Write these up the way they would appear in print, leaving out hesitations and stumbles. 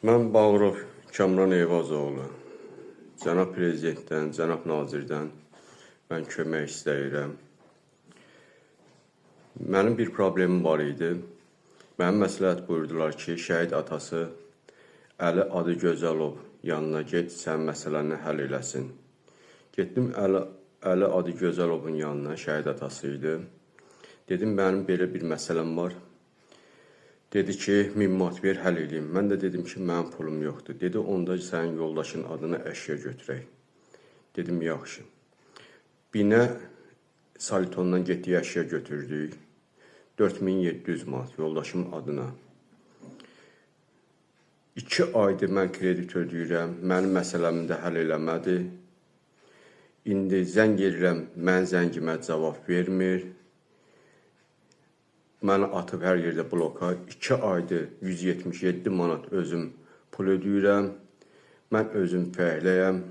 Mən Bağırov Kamran Eyvazoğlu. Cənab Prezidentdən, cənab Nazirdən mən kömək istəyirəm. Mənim bir problemim var idi. Mənim məsləhət buyurdular ki, şəhid atası Əli Adıgözəlov yanına get, sən məsələni həll eləsin. Getdim Əli Adıgözəlovun yanına, şəhid atası idi. Dedim, mənim belə bir məsələm var. Dedi ki, 1000 manat ver, həll eləyim. Mən də dedim ki, mənim pulum yoxdur. Dedi, onda sənin yoldaşın adına əşya götürək. Dedim, yaxşı. Binə Salitondan getdik, əşya götürdük. 4700 manat yoldaşımın adına. 2 aydır mən kredit ödəyirəm. Mənim məsələmi də həll eləmədi. İndi zəng edirəm, mən zəngimə cavab vermir. Məni atıb hər yerdə bloka. 2 aydır 177 manat özüm pul ödəyirəm. Mən özüm fəhləyəm.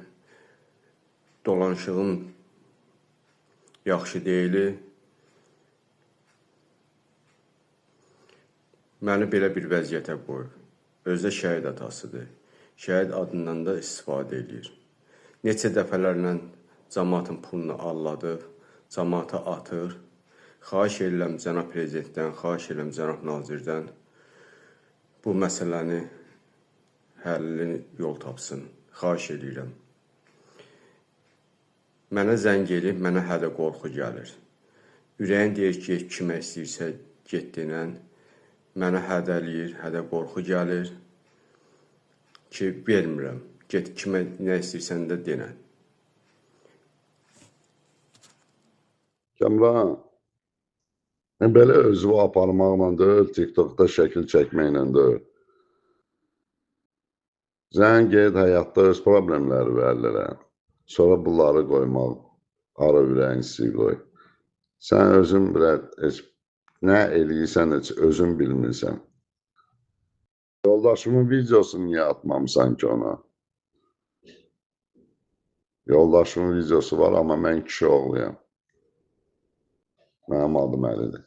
Dolanışığım yaxşı deyil. Məni belə bir vəziyyətə qoyub. Özü də şəhid atasıdır. Şəhid adından da istifadə eləyir. Neçə dəfələrlə camaatın pulunu alladıb, camaata atır. Xahiş edirəm cənab Prezidentdən, xahiş edirəm cənab Nazirdən bu məsələni həllini yol tapsın. Xahiş edirəm. Mənə zəng eləyib, mənə hədə qorxu gəlir. Ürəyin deyir ki, kimə istəyirsə get denən. Mənə hədələyir, hədə qorxu gəlir ki, vermirəm. Get kimə nə istəyirsən də denən. Kamran, belə özünü aparmaqla deyil, TikTokda şəkil çəkməklə deyil. Sən get həyatda öz problemləri həll elə. Sonra bunları qoymaq, ara ürəyin istəyir qoy. Sən özün belə heç nə eləyirsən, heç özün bilmirsən. Yoldaşımın videosunu niyə atmamısan ki ona? Yoldaşımın videosu var, amma mən kişi oğluyam. Mənim adım Əlidir.